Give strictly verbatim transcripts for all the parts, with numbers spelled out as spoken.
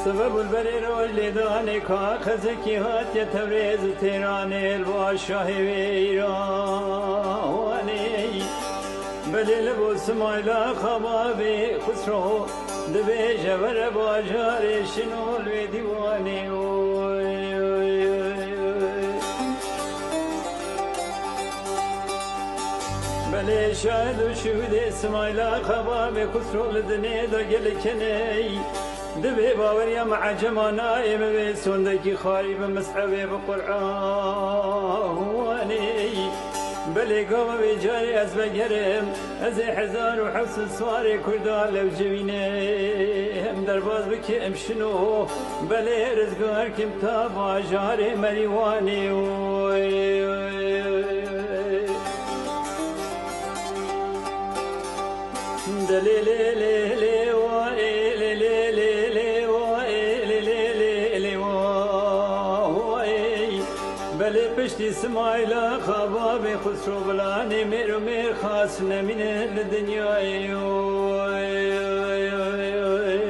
Sebeb û berê roj lêdanê ka xezekî hatiye Tewrêz û Têranê li ba şahê wê Îranê. Belê li bo Simayla Xababê Xusro dibêje were bajarê şino li wê dîwanê. Oy, oy, oy, oy. Belê şahid û şûdê Simayla Xababê Xusro li dinê de gelek keney. Di vê baweriya me ecema nayê me wê sondekî xarî bi Mis'ebê bi Qur'anê. Belê gava vê carê ez vegerim, ez ê hezar û heft sed swarê Kurda lewcivîne. Em derbas bikim şino, belê rizgar kim ta bajarê Merîwanê. Oy, oy, oy, oy. De lê lê lê lê wa ê, lê lê lê lê wa ê, lê lê lê lê wa wa ê. Belê piştî Simayla Xababê Xusro Bilanê mêr û mêr xas nemîne li dinyayê. Oy, oy, oy, oy.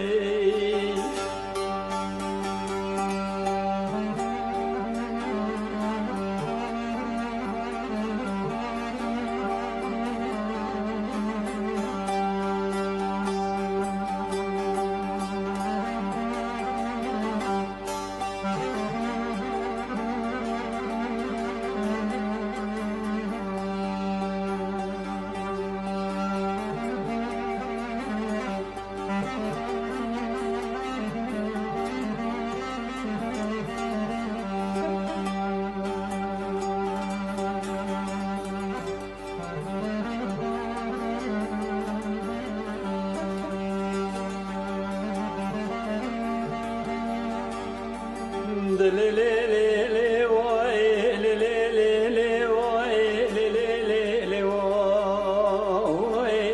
Lê lê lê lê wa ê, lê lê lê lê wa ê, lê lê lê lê wa ê.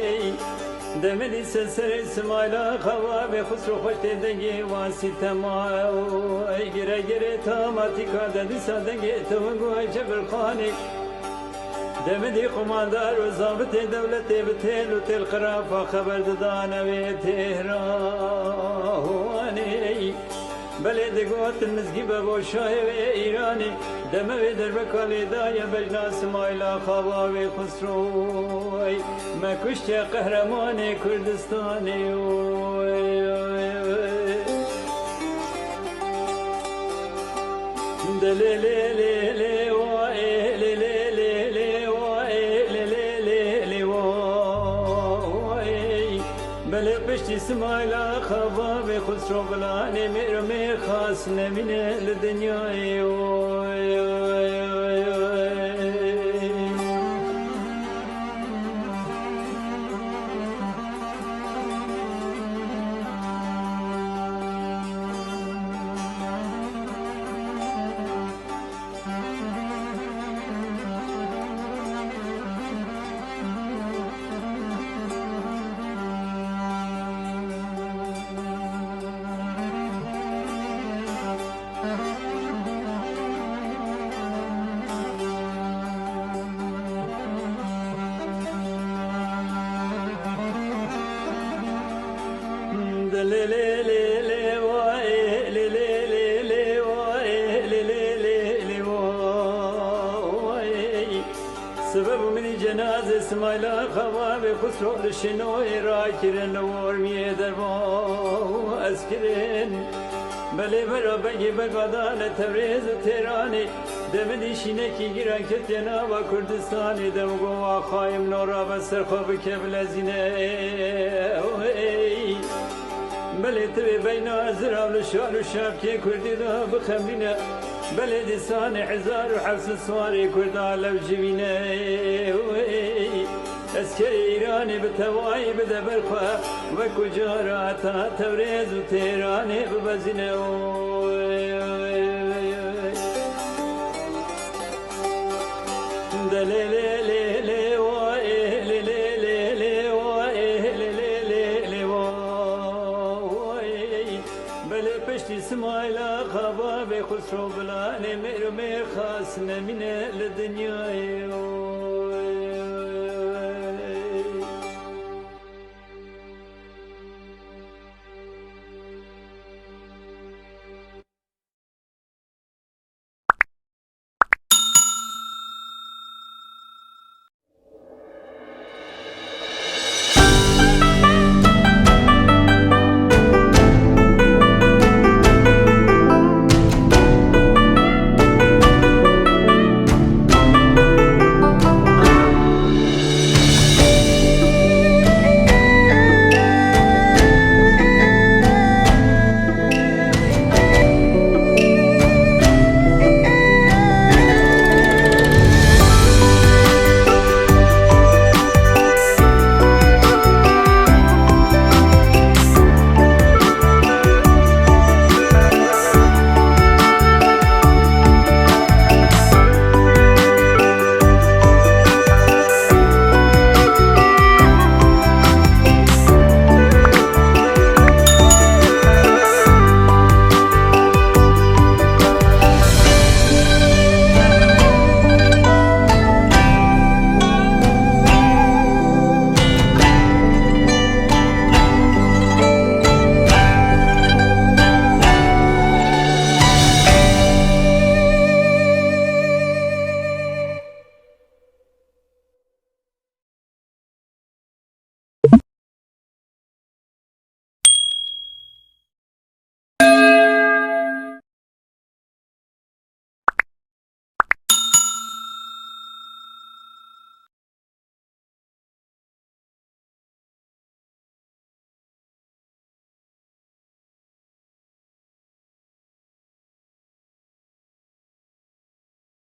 Demê dîse serê Simayla Xababê Xusro xweş tê dengê wan sîtema. Ey gire gire tamatîka de dîsa dengê te weng û Cebirxanê. Demidî qumandar û zabitê dewletê bi têl û têl xirafa xeber didane wê Têhranê. Belê digotin mizgî be bo şahê wê Îranê. Deme wê derbeka lê daye bejna Simayla Xababê Xusroy. Me kuştiye qehremanê Kurdistanê. Oy, oy, oy. De lê lê lê lê wa ê, lê lê lê lê wa ê, lê lê lê lê wa ê. Belê piştî Simayla Xababê Xusro Bilanê mêr û mêr xas nemîne li dinyayê. Oy, oy, oy, oy. De lê lê lê lê wa ê, lê lê lê lê wa ê, lê lê lê lê wa ê. Sebeb û min î cenazê Simayla Xababê Xusro li Şinoyê rakirin, li Ormiyê derba ez kirin. Belê bera begê bega dane Tevrêz û Têranê. Demidî şînekî giran ketiye nava Kurdistanê. Dem got, "Axayê min, o rabe ser xwe bike bilezîne." Ey! Belê tu wê beyna zirav li şar û şapkê Kurdî de bixemlîne. Belê dîsanê hezar û heft sed swarê Kurda lev civîne. Ey! Eskerê Îranê bi tevayî bide ber xwe, wek ku cara ta Tewrêz û Têranê bibezîne. Oy, oy, oy, oy. De lê lê lê lê wa ê, lê lê lê lê wa ê, lê lê lê lê wa ê. Belê piştî Simayla Xababê Xusro Bilanê mêr û mêr xas nemîne li dinyayê.